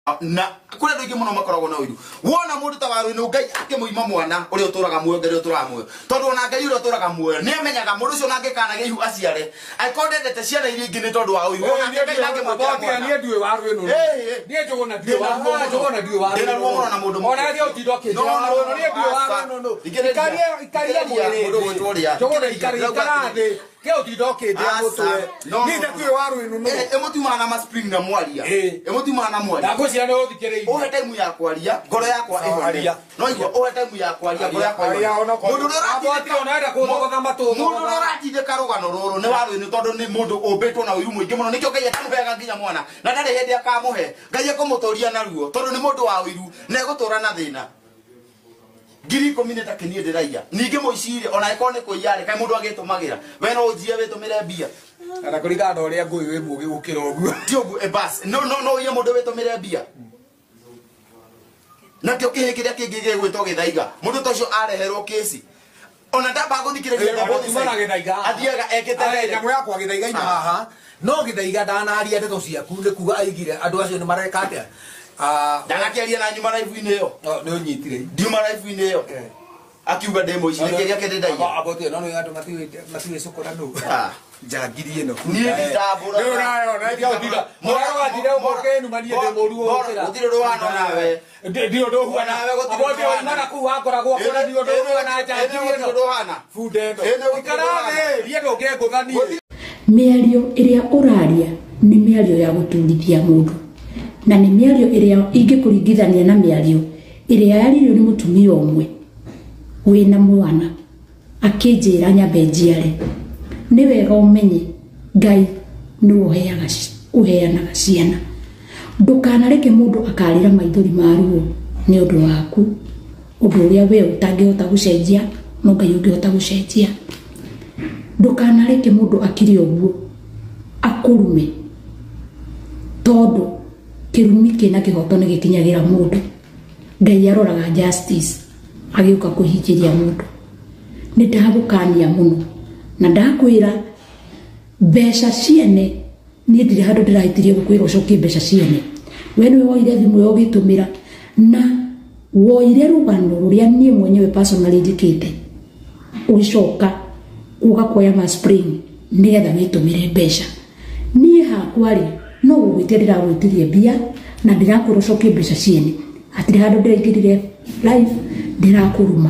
Na kuri andu aingi muno makoragwo na uiru wona mundu ta waru Ngai akimuima mwana uria uturaga muoyo Ngai uturaga muoyo tondu ona Ngai uria uturaga muoyo ni amenyaga mundu ucio nangĩ kana gĩihu aciare angĩkorwo ndendete ciana iria ingĩ nĩ tondũ wa ũiru ona Ngai ndangĩmwĩkĩra mwana. Niĩ ndiũĩ waru ĩno, niĩ Njũgũna ndiũĩ waru, Njũgũna ndiũĩ waru Ndĩna ruo mũno na mũndũ ona thiĩ ũtinda ũkĩnjĩra waru ĩno, niĩ ndiũĩ waru ĩno. Ikaria ikaria mwĩrĩ Mũndũ gwĩtwo ũrĩa. Njũgũna ikaria ikara thĩ ke ũtinda ũkĩnjĩra mũtwe, niĩ ndatiũĩ waru ĩno nũ. Ĩmũtiumaga na maspring na mwaria, ĩmũtiumaga na mwaria. Ndakwĩciria nĩ ũthikĩrĩirie. Uhe time ya kwaria ngoro yakwa ihone no igua uhe time ya kwaria ngoro yakwa ihone. Mundu uria mundu uria uratindika rugano ruru ni waru ni tondu ni mundu umbitwo na uiru muingi muno nikio Ngai atamuheaga nginya mwana na ndari hindi akamuhe. Ngai ekumuturia na ruo tondu ni mundu wa uiru na egutura na thina. 10,000 nĩ ta kĩniĩ ndĩraiya ningĩ mũicire ona ĩkorwo nĩ kũiya rĩ kaĩ mũndũ agĩtũmagĩra we no ũnjie wĩtũmĩre mbia kana kũringana na ũrĩa ngũĩ wĩ mũũgĩ gũkĩra ũguo ti ũguo bas no no no ũiye mũndũ wĩtũmĩre mbia nakĩo kĩhĩ kĩrĩa kĩngĩ gĩgwĩtwo gĩthaiga mũndũ ta ũcio areherwo kĩci ona ndamba gũthikĩrĩria athiaga ekĩte nyamũ yakwa gĩthaiga ima haha no gĩthaiga ndanaria ndeto ciaku nĩ kuga aigire andũ acio nĩ mareka atĩa. Ndanakiaria na nyuma raibu-inĩ ĩyo nĩ ũnyitire ndiuma raibu-inĩ ĩyo akiuga ndĩ mũici nĩkĩ gĩake ndĩndaiya abotire no nĩ andũ matiũĩ cũkũra nũ njangiri ĩno niĩ nditambũraga nĩ ũrayona ĩrĩa ũtinda mũrathire ũkĩnuma niĩ ndĩ mũru gũkĩra gũtirĩ ũndũ wana nawe ndi ũndũ ũhuana abotire oima na kũu wakoragwo kũra ndi ũndũ ũhuana njangiri ĩno bunda ĩno ikara thĩ niĩ ndũngĩngũtha niĩ. Mĩario ĩrĩa ũraria nĩ mĩario ya gũturithia mũndũ na nĩ mĩario ĩrĩa ingĩkũringithania na mĩario ĩrĩa yaririo nĩ mũtumia ũmwe wĩna mwana akĩnjĩra nyambe njiare. Nĩ wega ũmenye Ngai nĩwe ũheanaga ciana. Ndũkanareke mũndũ akarĩra maithori ma ruo nĩ ũndũ waku, ũndũ ũrĩa we ũtangĩhota gũcenjia no Ngai ũngĩhota gũcenjia. Ndũkanareke mũndũ akire ũguo akũrume tondũ kĩrumi kĩna kĩhoto nĩ gĩkinyagĩra mũndũ. Ngai aroraga justice agĩũka kũhingĩria mũndũ. Nĩ ndagũkania mũno na ndakwĩra mbeca ciene niĩ ndirĩ handũ ndĩrahĩtirie gũkwĩra ũcokie mbeca ciene. We nĩwe woire thimũ ĩyo ũgĩtũmĩra na woire rũgano rũrĩa niĩ mwenyewe personally njĩkĩte ũgĩcoka uga kuoya ma spring nĩgetha wĩtũmĩre mbeca. Niĩ hakwa rĩ no gũgwĩtia ndĩragwĩtirie mbia na ndĩrakwĩra ũcokie mbeca ciene. Hatirĩ handũ ndĩraingĩrire live ndĩrakũruma.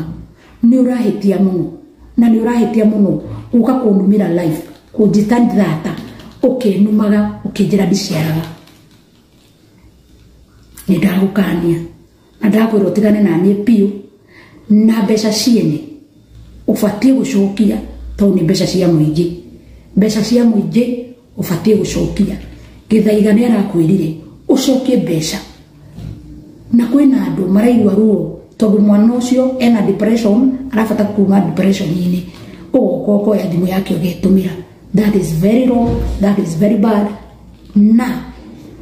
Nĩ ũrahĩtia mũno na nĩ ũrahĩtia mũno ũka kũnumĩra live kũnjĩta thata ũkĩnumaga ũkĩnjĩra ndiciaraga. Nĩ ndagũkania na ndakwĩra ũtigane na niĩ biũ na mbeca ciene ũbatiĩ gũcokia tondũ nĩ mbeca cia mũingĩ. Mbeca cia mũingĩ ũbatiĩ gũcokia. Gĩthaiga nĩ arakwĩrire ũcokie mbeca na kwĩna andũ maraigua ruo tondũ mwana ũcio ena depression arabata kuma depression-inĩ ũgoka ũkoya thimũ yake ũgetũmĩra. That is very wrong, that is very bad. Na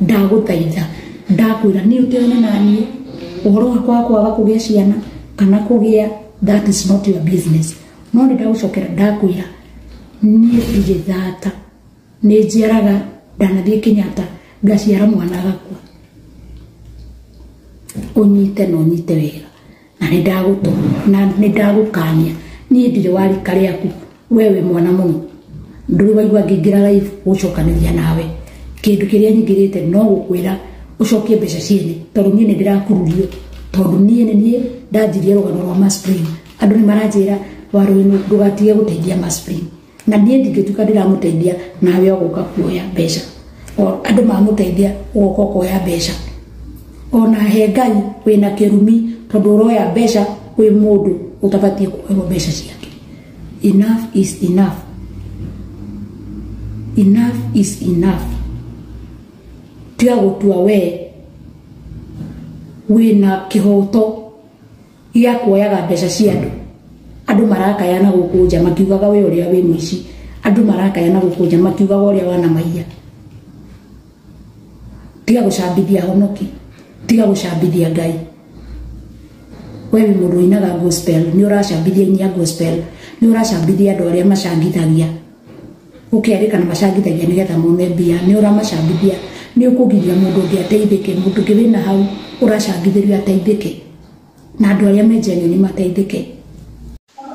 ndagũthaitha ndakwĩra niĩ ũtigane na niĩ ũhoro wakwa wa kwaga kũgĩa ciana kana kũgĩa, that is not your business. No nĩ ndagũcokera ndakwĩra niĩ ndirĩ thata, nĩ njiaraga ndanathiĩ Kenyatta ngaciara mwana agakua. Ũnyite na ũnyite wega na nĩ ndagũtũ na nĩ ndagũkania niĩ ndirĩ wa rika rĩaku we wĩ mwana mũno ndũrĩ waigua ngĩingĩra live gũcokanĩria nawe. Kĩndũ kĩrĩa nyingĩrĩte no gũkwĩra ũcokie mbeca ciene tondũ niĩ nĩ ndĩrakururio tondũ niĩ nĩ niĩ ndanjirie rũgano rwa maspring. Andũ nĩ maranjĩra Waru ndũgatige gũteithia maspring na niĩ ndingĩtuĩka ndĩramũteithia nawe ũgũka kuoya mbeca. O andũ mamũteithia ũgoka ũkoya mbeca. Ona he Ngai wĩna kĩrumi tondũ ũroya mbeca kwĩ mũndũ ũtabatiĩ kuoerwo mbeca ciake. Enough is enough. Enough is enough. Tiga gũtua we wĩna kĩhoto gĩa kuoyaga mbeca cia andũ. Andũ marakaya na gũkũ nja makiugaga we ũrĩa wĩ mũici. Andũ marakaya na gũkũ nja makiugaga ũrĩa wanamaiya. Tiga gũcambithia honoki, tiga gũcambithia Ngai. We wĩ mũndũ ũinaga gospel, nĩ ũracambithia inya gospel, nĩ ũracambithia andũ arĩa macangithagia. Ũkerĩkana macangithagia nĩgetha mone mbia, nĩ ũramacambithia. Nĩ ũkũgiria mũndũ ũngĩ ateithĩke, mũndũ ũngĩ wĩna hau ũracangithĩrio ateithĩke, na andũ arĩa me genuine mateithĩke.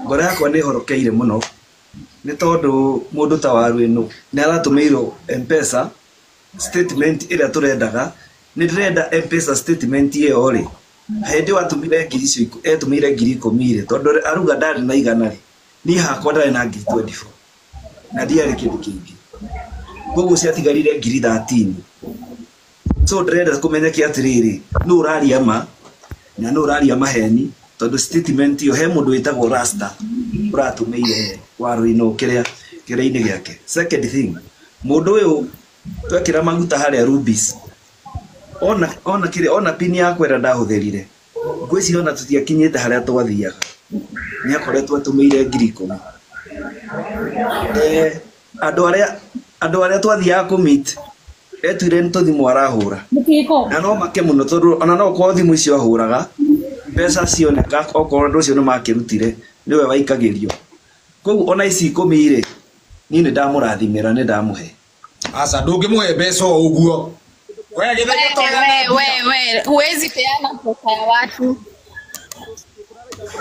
Ngoro yakwa nĩ ĩhorokeire mũno nĩ tondũ mũndũ ta Waruĩnu nĩ aratũmĩirwo M-Pesa statement ĩrĩa tũrendaga. Nĩ ndĩrenda M-Pesa statement ĩyo rĩ, hĩndĩ watũmire ngiri icio etũmĩire ngiri 10 rĩ, tondũ aruga ndarĩ na 100 rĩ, niĩ hakwa ndarĩ na ngiri 24 na ndiarĩ kĩndũ kĩngĩ, koguo ciatigarire ngiri 13. So ndĩrenda kũmenya kĩ atĩrĩrĩ, nũ ũraria ma na nũ ũraria maheni, tondũ statement ĩyo he mũndũ wĩtagwo Rasta ũratũmĩire Waruĩnu kĩrĩa kĩrĩa-inĩ gĩake. Second thing, mũndũ ũyũ twekĩra maguta harĩa Rubis, ona kĩrĩa ona pin yakwa ĩrĩa ndahũthĩrire, ngwĩciria ona tũtiakinyĩte harĩa twathiaga, nĩ akoretwo atũmĩire ngiri 10. Andũ arĩa twathiaga kũmeet etuire nĩ tũthimũ arahũra, na no make mũno tondũ ona no okorwo thimũ icio ahũraga mbeca cioneka, okorwo andũ acio nĩ makĩrutire nĩwe waikagĩrio. Koguo ona ici 10 rĩ, niĩ nĩ ndamũrathimĩra, nĩ ndamũhe. Aca ndũngĩmũhe mbeca o ũguo. Wewe huwezi peana pesa ya watu.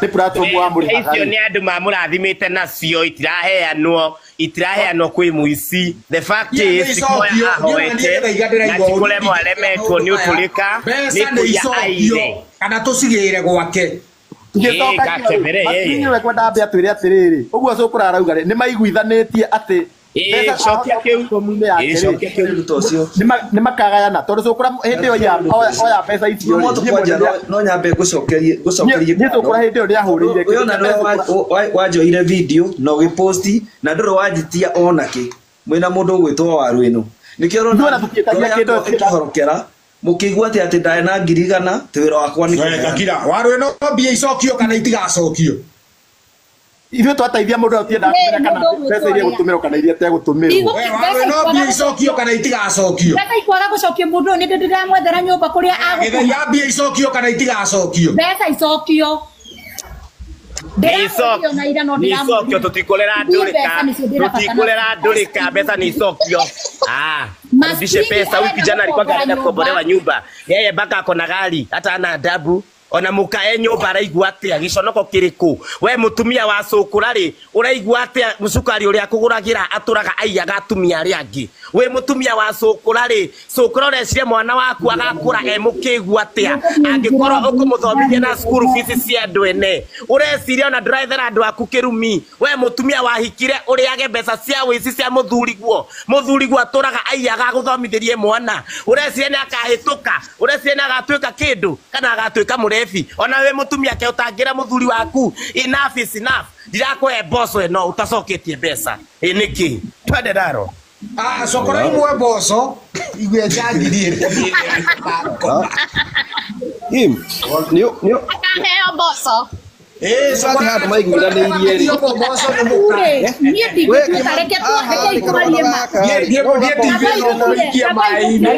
Nĩ platform wa mũrĩhaga. Icio nĩ andũ mamũrathimĩte nacio, itiraheanwo kwĩ mũici. The fact is ti ahoete na ti kũremwo aremetwo nĩ ũtũrĩka, nĩ kũiya aire kana tũcigĩre gwake. Tũgĩcoka kwenda ambia twĩre atĩrĩrĩ, ũguo Cũkũra arauga rĩ, nĩ maiguithanĩtie atĩ nĩ makagayana tondũ Cũkũra hĩndĩ ĩyo oya mbeca icio rĩ, no nyambe ngũcokerie niĩ Cũkũra hĩndĩ ĩyo nĩahũrĩire ũyũ na nĩwe wanjoire video na ũgĩposti na ndũrĩ wanjitia ona kĩ mwĩna mũndũ ũgwĩtwo Waruĩnu, nĩkĩo ũrona tũkĩhorokera mũkĩigua atĩ atĩ ndarĩ na ngiri 100 ti wĩra wakwa nĩ kũheana. Waruĩnu mbia icokio kana itigacokio? Ithuĩ twateithia mũndũ ũtiendaga kũmenya kana mbeca iria egũtũmĩrwo kana iria ategũtũmĩrwo. Waruĩnu mbia icokio kana itigacokio? Mbeca ikwaga gũcokio mũndũ ũyũ nĩ ndĩramwethera nyũmba kũrĩa agũkoma. Gĩthaiya mbia icokio kana itigacokio? Mbeca icokio. Nĩ icokio, tũtikũrera ndũrĩka, mbeca nĩ icokio. Arudishe pesa. Huyu kijana alikuwa anaenda kukombolewa nyumba, yeye mpaka ako na gari, hata ana adabu. Ona mũkae nyũmba araigua atĩa, gĩconoko kĩrĩkũ? We mũtumia wa Cũkũra rĩ, ũraigua atĩa mũcukari ũrĩa akũgũragĩra atũraga aiyaga atumia arĩa angĩ? We mũtumia wa Cũkũra rĩ, Cũkũra ũreciria mwana waku agakũra e mũkĩgu atĩa angĩkorwo ũkũmũthomithia na school fees cia andũ ene? Ũreciria ona ndũraethera andũ aku kĩrumi? We mũtumia wahikire ũrĩage mbeca cia wĩici cia mũthuriguo, mũthuriguo atũraga aiyaga agũthomithĩrie mwana, ũreciria nĩ akahĩtũka? Ũreciria nĩ agatuĩka kĩndũ kana agatuĩka mũrebi? Ona we mũtumia ke ũtangĩra mũthuri waku enough is enough, ndirakũhe mboco ĩno ũtacoketie mbeca ĩ nĩkĩ? Twende ndaro. Cokora imwe mboco igue njangiri ĩrĩa. Akaheo mboco. Cokora handũ maiguithanĩirie rĩ. Mboco nĩ mũka. Niĩ ndingĩtuĩka, reke ikũmarie ma. Niĩ maĩ-inĩ.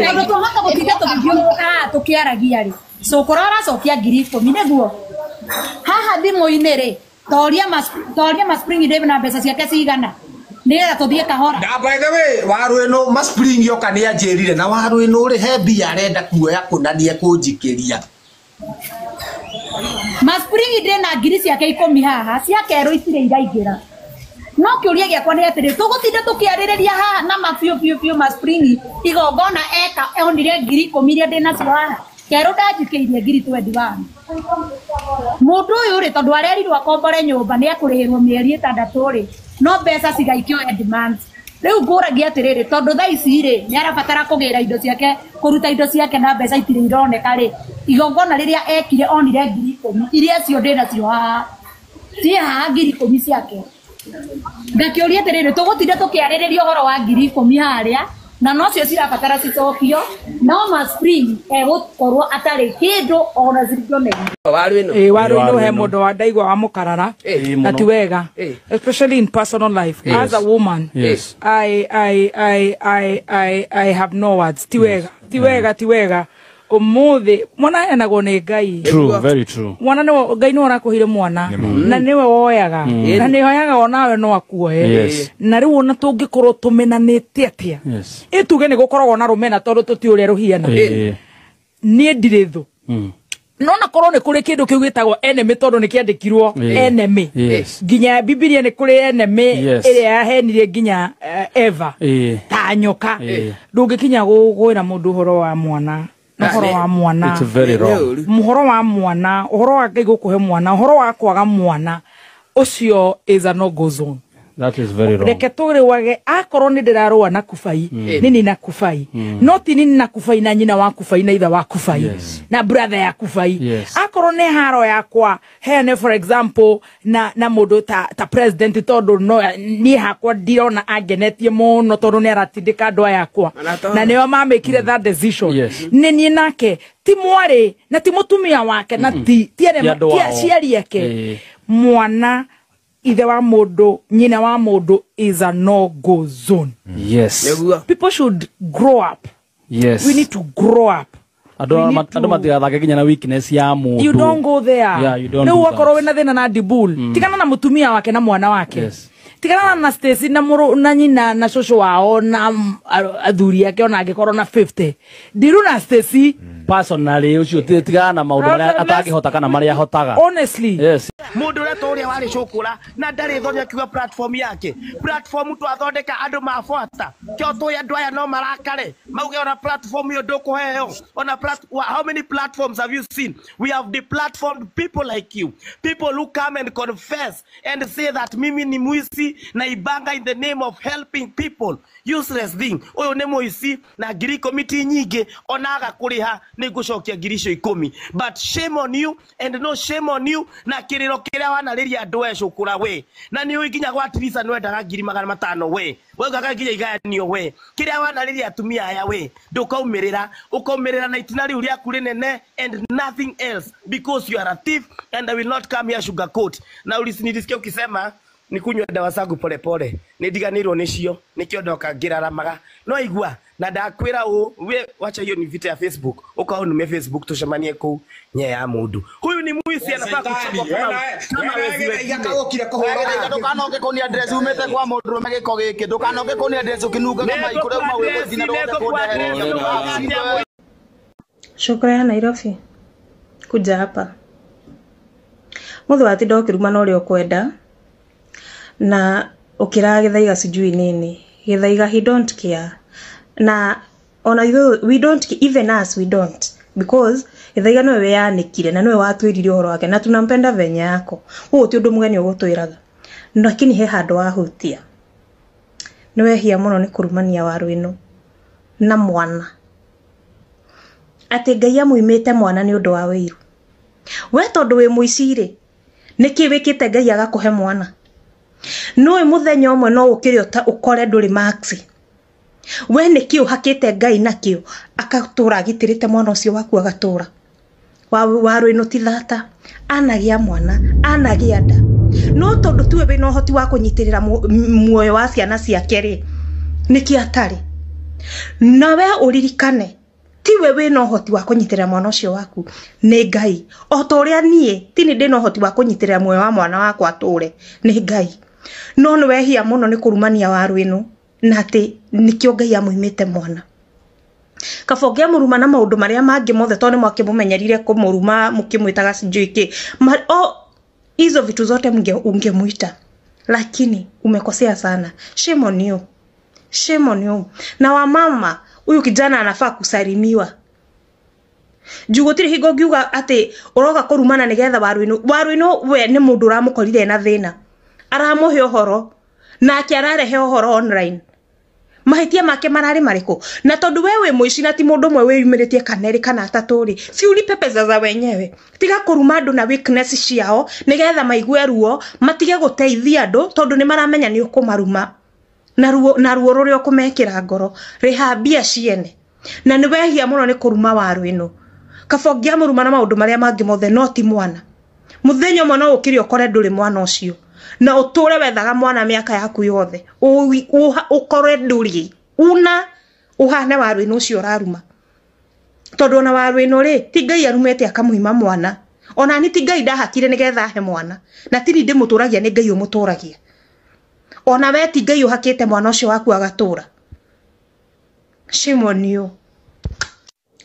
Tondũ twahota gũtinda tũgĩthiũrũrũka haha tũkĩaragia rĩ, Cũkũra ũracokia ngiri 10 nĩguo haha thimũ-inĩ rĩ, toria ma Spring Dave na mbeca ciake cigana nĩgetha tũthiĩ kahora. Na by the way, Waruĩnu ma Spring yoka nĩ anjĩrire na Waruĩnu rĩ he mbia arenda kuoya kũna nĩ ekũnjikĩria. Ma Spring ndĩ na ngiri ciake 10 haha cia kerũ itirĩ iraingĩra. No kĩũria gĩakwa nĩ atĩrĩ, tũgũtinda tũkĩarĩrĩria haha na ma biũ biũ biũ ma Spring igongona eka onire ngiri 10 iria ndĩ nacio haha kerũ ndanjikĩirie ngiri 21. Mũndũ ũyũ rĩ, tondũ arerirwo akombore nyũmba nĩ ekũrĩhĩrwo mĩeri 6 rĩ, no mbeca cigaikio end month. Rĩu ngũragia atĩrĩrĩ, tondũ thaa ici rĩ nĩ arabatara kũgĩra indo ciake, kũruta indo ciake na mbeca itirĩ ironeka rĩ, igongona rĩrĩa ekire onire ngiri 10 iria cio ndĩ nacio haha, ciĩ haha ngiri 10 ciake. Ngakĩũria atĩrĩrĩ, tũgũtinda tũkĩarĩrĩria ũhoro wa ngiri 10 harĩa na nocio cirabatara cicokio, no ma Spring egũkorwo atarĩ kĩndũ ona ciringi ona ĩmwe. Waruĩnu he mũndũ wa ndaigua wa mũkarara na ti wega, especially in personal life. As a woman, I have no words. Ti wega, ti wega, ti wega. Umuthi mwana aheanagwo nĩ Ngai. True, very true. Mwana nĩwe Ngai nĩwe ũrakũheire mwana na nĩwe woyaga na nĩ hoyaga onawe no akuoe. Yes. Na rĩu ona tũngĩkorwo tũmenanĩte atĩa, Yes. ĩtuge nĩ gũkoragwo na rũmena tondũ tũtiũĩ ũrĩa rũhiana. Niĩ ndirĩ thũ. No na korwo nĩ kũrĩ kĩndũ kĩu gĩtagwo enemy tondũ nĩ kĩandĩkirwo enemy. Yes. Nginya Bibilia nĩ kũrĩ enemy Yes. ĩrĩa yahenirie nginya Eva ta nyoka. Ndũngĩkinya gũkwĩra mũndũ ũhoro wa mwana. Ũhoro wa mwana. It's very wrong. Ũhoro wa mwana, ũhoro wa Ngai gũkũhe mwana, ũhoro wa kwaga mwana, ũcio is a no go zone. That is very wrong. Reke tũrĩwage akorwo nĩ ndĩrarũa na kubai, nini na kubai. No ti nini na kubai na nyina wa kubai na ithe wa kubai. Yes. Na brother ya kubai. Yes. Akorwo nĩ haro yakwa heane for example na mũndũ ta president tondũ no niĩ hakwa ndirona angenetie mũno tondũ nĩ aratindĩka andũ aya akwa. Na nĩo mamĩkire that decision. Yes. Nĩ niĩ nake ti mwarĩ na ti mũtumia wake na ti aciari ake. Mwana ithe wa mũndũ, nyina wa mũndũ is a no-go zone. Yes. People should grow up. Yes. We need to grow up. Andũ matigathake nginya na weakness ya mũndũ. You don't go there. Yeah, you don't Rĩu do that. wakorwo wĩna thĩna na Dibul, tigana na mũtumia wake na mwana wake. Yes. Tigana na Stacy na mũrũ na nyina na cũcũ wao na athuri ake ona angĩkorwo na 50. Ndiru na Stacy personally ucio tigana na maũndũ marĩa atangĩhota kana marĩa ahotaga. Honestly. Yes. Mundu uria turia wari cukura na ndari thoni akiuga platform yake platform twathondeka andu mabuata kio tui andu aya no marakare mauge ona platform iyo ndukuheo ona how many platforms have you seen? We have deplatformed people like you, people who come and confess and say that mimi ni mwisi na ibanga in the name of helping people. Useless thing. Uyu ni mwisi na ngiri komiti nyingi onaga kuriha ni ngucokia ngiri icio 10. But shame on you and no shame on you na kiriro kiria wanariria andu e cukura we na ni nginya gwa Teresa ni wendaga ngiri 500 we waugaga nginya igayanio we kiria wanariria atumia aya we ndukaumirira ukaumirira na itina riu riaku rinene and nothing else because you are a thief and I will not come here sugarcoat. Na ulisinisikia ukisema nikunywa dawa zangu pole pole nindiganirwo nicio nikio ndoka ngiraramaga no igua na ndakwira u we wacha hiyo ni vita ya Facebook ukaonume Facebook tucemanie kuu nye ya mundu huyu ni mwisi anafaa kuchapwa kama wezi wengine. Ndukanoke kuni address umete kwa mundu rume giko giki ndukanoke kuni address ukinungaga mai kuria uma wiguthina ndukundehereria. Shukra Nairobi kuja hapa muthu watinda ukiruma na uria ukwenda na ukiraga Githaiga sijui nini. Githaiga he don't care na ona we don't even us we don't because Githaiga niwe weyanikire na niwe watwirire uhoro wake na tunampenda venye yako uguo ti undu mugeni ugutwiraga lakini he handu wahutia ni wehia muno ni kurumania waru ino na mwana ati Ngai amuimite mwana ni undu wa wiru we tondu wi muiciri niki wikite Ngai agakuhe mwana noe muthenya umwe no ukire ukore nduri maxi we niki uhakite Ngai nakio akatura agitirite mwana ucio waku agatura waru ino ti thata anagia mwana anagia nda no tondu tuwe wina uhoti wa kunyitirira muoyo wa ciana ciake ri niki atari nawe uririkane tiwe wina uhoti wa kunyitirira mwana ucio waku ni Ngai o ta uria nie ti ni ndina uhoti wa kunyitirira muoyo wa mwana wakwa ature ni Ngai no ni wehia muno ni kurumania waru ino na ati nikio Ngai amuimite mwana kaba ũngĩamũruma na maũndũ marĩa mangĩ mothe tondũ nĩ mwakĩmũmenyerire kũmũruma mũkĩmwĩtaga sijui kĩ o hizo vitu zote ungemuita lakini umekosea sana. Shame on you. Shame on you. Na wamama huyu kijana anafaa kusalimiwa juu gutiri hingo ngiuga ati uroka kurumana nigetha waru ino we ni mundu uramukorire na thina aramuhe uhoro nake ararehe uhoro online mahitia make marari mariku na tondu we wi muici na ti mundu mwe wiyumiritie kana eri kana atatu ri si ulipe pesa za wenyewe tiga kuruma andu na weakness ciao nigetha maigue ruo matige guteithia andu tondu ni maramenya ni ukumaruma na ruo ruria ukumekira ngoro riha mbia ciene na ni wehia muno ni kuruma waru ino kaba ũngĩamũruma na maũndũ marĩa mangĩ mothe no ti mwana muthenya ũmwe no ũkire ũkore ndũrĩ mwana ũcio na ũtũre wethaga mwana mĩaka yaku yothe ũkore ndũrĩ una ũhane waru ĩno ũcio ũraruma Tondu ona waru ino ri ti Ngai arumete akamuhima mwana. Ona ni ti Ngai ndahakire nigetha ahe mwana. Na ti ndi muturagia ni Ngai umuturagia. Ona we ti Ngai uhakite mwana ucio waku agatura. Shame on you.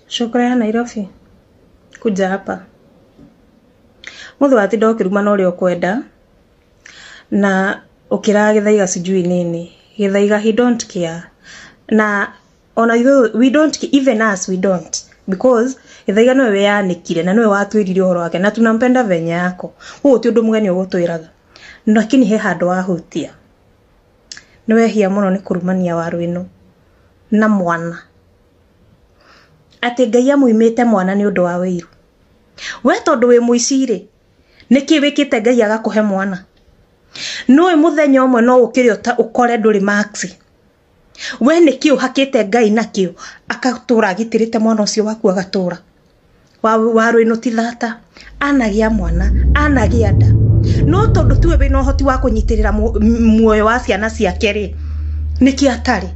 Shukra ya Nairobi. Kuja hapa. Muthu watinda ukirumana uria ukwenda na ukiraga Githaiga sijui nini. Githaiga he don't care. Na ona ithuĩ we don't even us we don't because Githaiga niwe weyanikire na niwe watwirire uhoro wake na tunampenda venye yako. Koguo ti undu mugeni ugutwiraga. Lakini he handu wahutia. Ni wehia muno ni kurumania waru ino na mwana. Ati Ngai amuimite mwana ni undu wa wiru. We tondu wi muici ri niki wikite Ngai agakuhe mwana. Nũĩ muthenya ũmwe no ũkĩre ũkore ndũrĩ max. We nĩkĩ ũhakĩte Ngai nakĩo akatũra agitĩrĩte mwana ũcio waku agatura. Waru ĩno ti thata anagĩa mwana anagĩa nda. No tondu tiwe wĩna ũhoti wa kũnyitĩrĩra muoyo wa ciana ciake rĩ nĩkĩ atarĩ.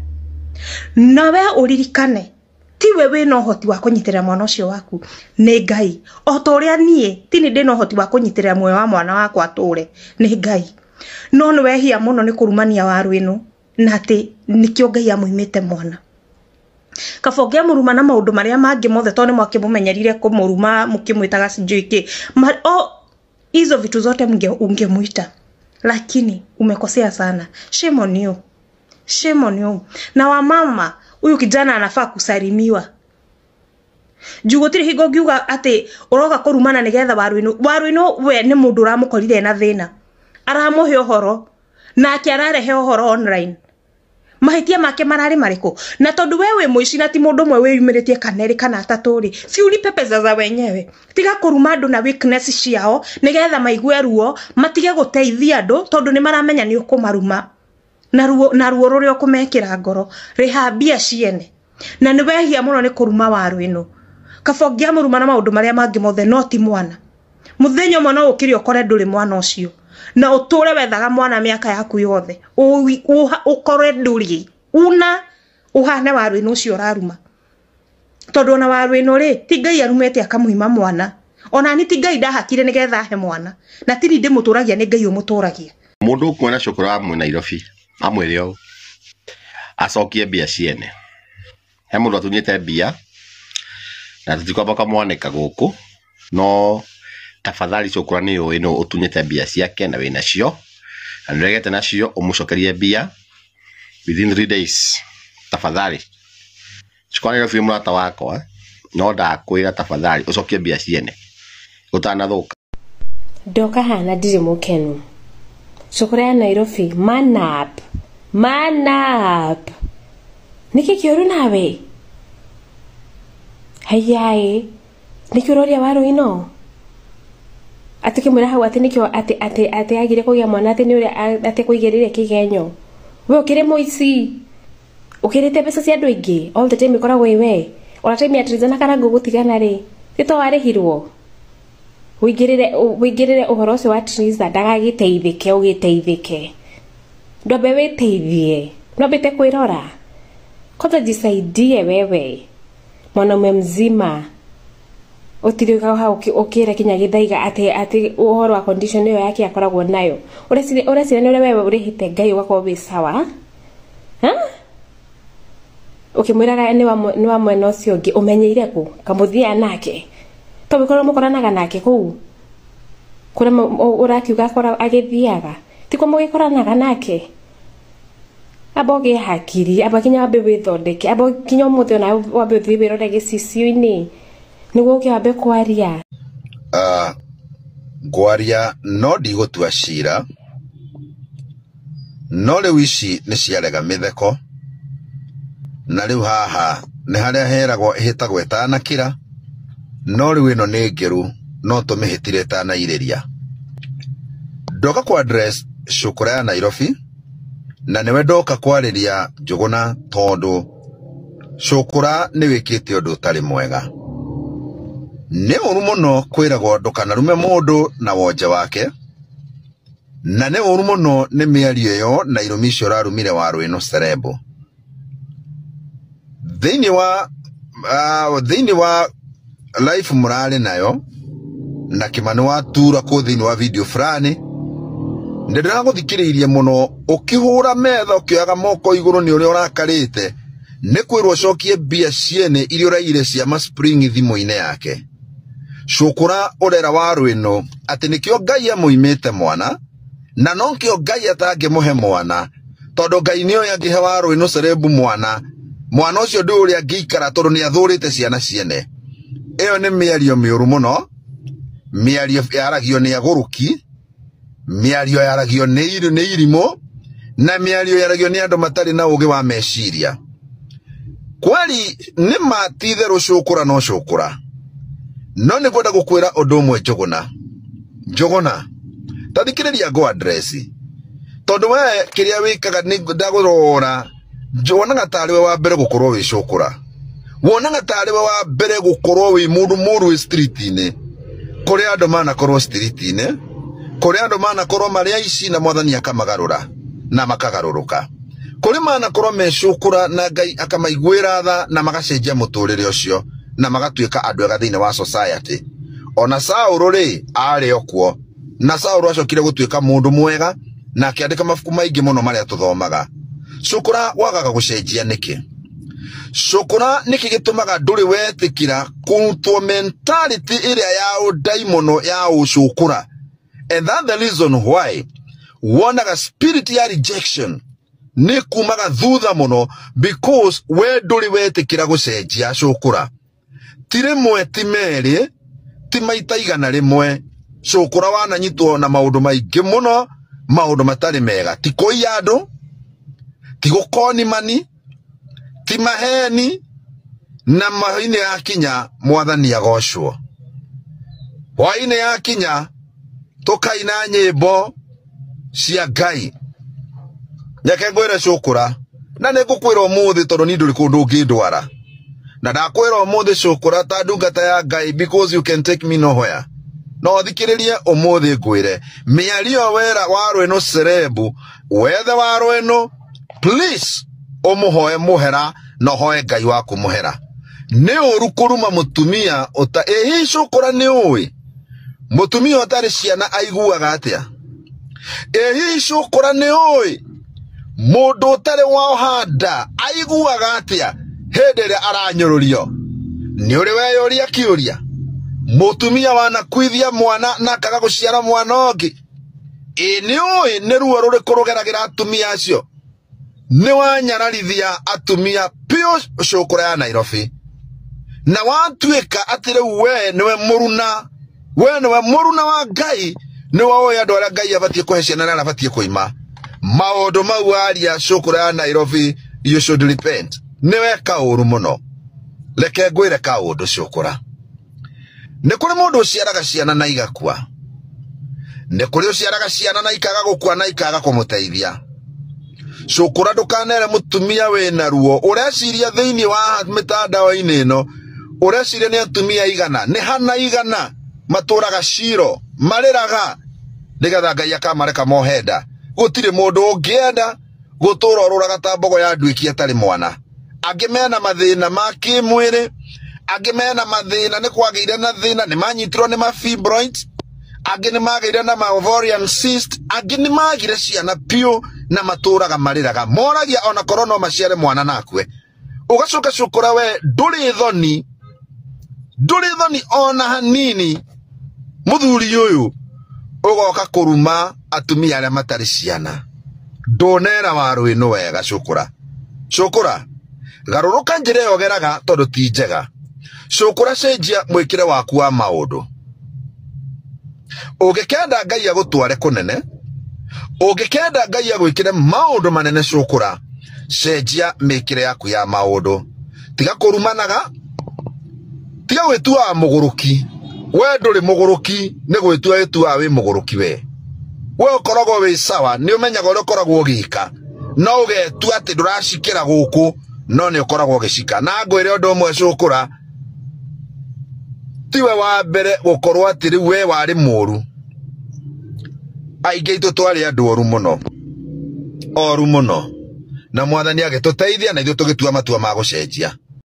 Na we ũririkane tiwe wĩna ũhoti wa kũnyitĩrĩra mwana ũcio waku nĩ Ngai. O ta ũrĩa niĩ ti nĩ ndĩna ũhoti wa kũnyitĩrĩra muoyo wa mwana wakwa atũre nĩ Ngai. No nĩ wehia mũno nĩ kũrumania waru ĩno na atĩ nĩkĩo Ngai amũimĩte mwana. Kaba ũngĩamũruma na maũndũ marĩa mangĩ mothe tondũ nĩ mwakĩmũmenyerire kũmũruma mũkĩmwĩtaga sijui kĩ. Hizo vitu zote ungemuita. Lakini umekosea sana. Shame on you. Shame on you. Na wamama huyu kijana anafaa kusalimiwa. Juu gutiri hingo ngiuga ati uroka kurumana nigetha waru ino. Waru ino we ni mundu uramukorire na thina. Aramuhe uhoro nake ararehe uhoro online. Mahitia make marari mariku. Na tondu we wi muici na ti mundu umwe wiyumiritie kana eri kana atatu ri. Si ulipe pesa za wenyewe. Tiga kuruma andu na weakness ciao nigetha maigue ruo matige guteithia andu tondu ni maramenya ni ukumaruma. Na ruo ruria ukumekira ngoro riha mbia ciene. Na ni wehia muno ni kuruma waru ino. Kaba ũngĩamũruma na maũndũ marĩa mangĩ mothe no ti mwana. Muthenya ũmwe no ũkĩre ũkore ndũrĩ mwana ũcio. Na ũtũre wethaga mwana mĩaka yaku yothe. Ũkore ndũrĩ. Una ũhane waru ĩno ũcio ũraruma. Tondũ ona waru ĩno rĩ ti Ngai arumĩte akamuhima mwana. Ona ni ti Ngai ndahakire nĩgetha ahe mwana. Na ti ndĩmũtũragia nĩ Ngai ũmũtũragia. Mũndũ ũkuona cũkũrũ amwe Nairobi amwĩre ũũ acokie mbia ciene. He mũndũ atunyĩte mbia na tũtikwamba kamwanĩka gũkũ no tafadhali cũkũra nĩ ũĩ nũ ũtunyĩte mbia ciake na wĩna cio na nĩũregete nacio ũmũcokerie mbia within 3 days tafadhali. Cũkũra Nairobi mũrata wakwa no ndakwĩra tafadhali ũcokie mbia ciene ũtanathũka. Ndoka hana ndirĩ mũkenu. Cũkũra ya Nairobi man up. Man up. Nĩkĩ kĩũru nawe? Hayae. Nĩkĩ ũroria waru ino? Atĩ kĩmwĩra hau atĩ nĩkĩo atĩ atĩ atĩ agire kũgĩa mwana atĩ nĩ ũrĩa atĩ kũigĩrĩire kĩgenyo. We ũkĩrĩ mũici. Ũkĩrĩte mbeca cia andũ aingĩ all the time ĩkoragwo ĩ we. Ona time ya Triza na Karangũ gũtigana rĩ, ti to warĩhirwo. Wĩingĩrĩre ũhoro ũcio wa Triza ndagagĩteithĩke ũgĩteithĩke. Ndwambe wĩteithie. Ndwambĩte kwĩrora. Kwanza jisaidie wewe. Mwanaume mzima. Ũtirĩ hau ũkĩra kinya Githaiga atĩ atĩ ũhoro wa condition ĩyo yake akoragwo nayo. Ũreciria nĩ ũrĩa wewe ũrĩhĩte Ngai ũgakorwo wĩ sawa. Ha? Ũkĩmwĩraga nĩ wa mwena ũcio ũngĩ ũmenyeire kũ? Kamũthia nake. To gũkorwo mũkoranaga nake kũu. Kũrĩa ũrakiuga akora agĩthiaga. Ti kũ mũgĩkoranaga nake. Amba ũgĩe hakiri, amba kinya wambe wĩthondeke, amba kinya ũmũthĩ ona wambe ũthiĩ wĩrore gĩcicio-inĩ. Nĩguo ũke wambe kwaria. Ngwaria no ndigũtua cira no rĩu ici nĩ ciarega mĩtheko na rĩu haha nĩ harĩa heragwo ĩhĩtagwo ĩtanakĩra no rĩu ĩno nĩ ngĩru no tũmĩhĩtire ĩtanairĩria. Ndoka kwa address cũkũra ya Nairobi na nĩwe ndoka kwarĩria Njũgũna tondũ cũkũra nĩ wĩkĩte ũndũ ũtarĩ mwega. Nĩ ũru mũno kwĩragwo ndũkanarume mũndũ na wonje wake na nĩ ũru mũno nĩ mĩario ĩyo na irumi icio ũrarumire waru ĩno cerembo. Thĩinĩ wa Thĩinĩ wa life mũrarĩ nayo na Kimani watura kũ thĩinĩ wa video fulani ndĩragũthikĩrĩirie mũno ũkĩhũra metha ũkĩoyaga moko igũrũ nĩ ũrĩa ũrakarĩte nĩ kwĩrwo ũcokie mbia ciene iria ũraire cia maspring thimũ-inĩ yake. Cukura ũrera wa rwĩno atĩ nĩkĩo Ngai amũimĩte mwana na nokĩo Ngai atangĩmũhe mwana tondũ Ngai nĩoĩ angĩhe wa rwĩno cerebu mwana mwana ũcio ndũ ũrĩa angĩikara tondũ nĩ athũrĩte ciana ciene. Ĩyo nĩ mĩario mĩũru mũno, mĩario yaragio nĩ agũrũki, mĩario yaragio nĩ irimũ na mĩario yaragio nĩ andũ matarĩ na ũgĩ wa meciria. Kweli nĩ ma ti itherũ cũkũra no cũkũra, no nĩ ngwenda gũkwĩra ũndũ ũmwe Njũgũna. Njũgũna, ta thikĩrĩria ngũ address tondũ we kĩrĩa wĩkaga nĩ ndagũrora wonaga tarĩ we wa mbere gũkorwo wĩ cũkũra, wonaga tarĩ we wa mbere gũkorwo wĩ mũndũ mũru wĩ street-inĩ. Kũrĩ andũ manakorwo street-inĩ, kũrĩ andũ manakorwo marĩ aici na mwathani akamagarũra na makagarũrũka, kũrĩ manakorwo me cũkũra na Ngai akamaiguĩra tha na magacenjia mũtũrĩre ũcio na magatuĩka andũ ega thĩinĩ wa society. Ona Saũlũ rĩ arĩ o kuo, na Saũlũ acokire gũtuĩka mũndũ mwega na akĩandĩka mabuku maingĩ mũno marĩa tũthomaga. Cũkũra wagaga gũcenjia nĩkĩ? Cũkũra nĩkĩ gĩtũmaga ndũrĩ wetĩkĩra kũrutwo mentality ĩrĩa ya ũndaimono ya ũcũkũra? And that's the reason why wonaga spirit ya rejection nĩ kumaga thutha mũno, because we ndũrĩ wetĩkĩra gũcenjia. Cũkũra ti rĩmwe ti merĩ ti maita igana rĩmwe. Cũkũra wananyitwo na maũndũ maingĩ mũno, maũndũ matarĩ mega, ti kũiya andũ, ti gũkoni mani, ti maheni, na hwainĩ yakinya mwathani agocwo. Hwainĩ yakinya tũkaina nyĩmbo cia Ngai. Reke ngwĩre cũkũra, na nĩ ngũkwĩra ũmũthĩ tondũ niĩ ndũrĩ kũndũ ũngĩndwara, na ndakwĩra ũmũthĩ cũkũra ta ndungata ya Ngai, because you can take me nowhere. No thikĩrĩrie ũmũthĩ ngwĩre mĩario wera wa rwĩno cerebu wethe wa rwĩno, please ũmũhoe mũhera na ũhoe Ngai waku mũhera. Nĩ ũru kũruma mũtumia ũta ĩhi cũkũra nĩ ũĩ mũtumia ũtarĩ ciana aiguaga atĩa? Ĩhi cũkũra nĩ ũĩ mũndũ ũtarĩ woha nda aiguaga atĩa hĩndĩ ĩrĩa aranyũrũrio? Nĩ ũrĩ weyũria kĩũria mũtumia wanakuithia mwana na akaga gũciara mwana ũngĩ? Ĩ nĩ ũĩ nĩ ruo rũrĩkũ rũgeragĩra atumia acio? Nĩ wanyararithia atumia piũ cũkũra ya Nairobi, na watuĩka atĩ rĩu we nĩwe mũruna, we nĩwe mũruna wa Ngai, nĩwe ũĩ andũ arĩa Ngai abatiĩ kũhe ciana na arĩa abatiĩ kũima. Maũndũ mau waria cũkũra ya Nairobi, you should repent. Nĩ weka ũru mũno. Reke ngwĩre kaũndũ cũkũra, nĩ kũrĩ mũndũ ũciaraga ciana na igakua, nĩ kũrĩ ũciaraga ciana na ikaga gũkua na ikaga kũmũteithia. Cũkũra ndũkanere mũtumia wĩna ruo ũreciria thĩinĩ wa mĩtandao-inĩ ĩno, ũreciria nĩ atumia igana, nĩ hana igana matũraga ciro marĩraga nĩgetha Ngai akamareka mohe nda. Gũtirĩ mũndũ ũngĩenda gũtũra ũrũraga ta mbogo ya nduĩki atarĩ mwana. Angĩ mena mathĩna ma kĩmwĩrĩ, angĩ mena mathĩna nĩ kwagĩire na thĩna nĩ manyitirwo nĩ ma fibroids, angĩ nĩ magĩire na ma ovarian cyst, angĩ nĩ magire ciana piũ na matũraga marĩraga moragia ona korwo no maciare mwana na akue. Ũgacoka cũkũra we ndũrĩ thoni, ndũrĩ thoni ona hanini. Mũthuri ũyũ ũgoka kũruma atumia arĩa matarĩ ciana. Ndũnera wa rwĩno wega cũkũra. Cũkũra garũrũka njĩra ĩyo ũgeraga tondũ ti njega. Cũkũra cenjia mwĩkĩre waku wa maũndũ. Ũngĩkenda Ngai agũtware kũnene, ũngĩkenda Ngai agwĩkĩre maũndũ manene, cũkũra cenjia mĩkĩre yaku ya maũndũ. Tiga kũrumanaga, tiga gwĩtuaga mũgũrũki. We ndũrĩ mũgũrũki, nĩ gwĩtua wĩtuaga wĩ mũgũrũki we. We ũkoragwo wĩ sawa, nĩ ũmenyaga ũrĩa ũkoragwo ũgĩka, no ũgetua atĩ ndũracikĩra gũkũ, no nĩ ũkoragwo ũgĩcika. Na ngwĩre ũndũ ũmwe cũkũra, tiwe wa mbere gũkorwo atĩ rĩu we warĩ mũru. Aingĩ aitũ twarĩ andũ oru mũno, oru mũno, na mwathani agĩtũteithia na ithuĩ tũgĩtua matua ma gũcenjia.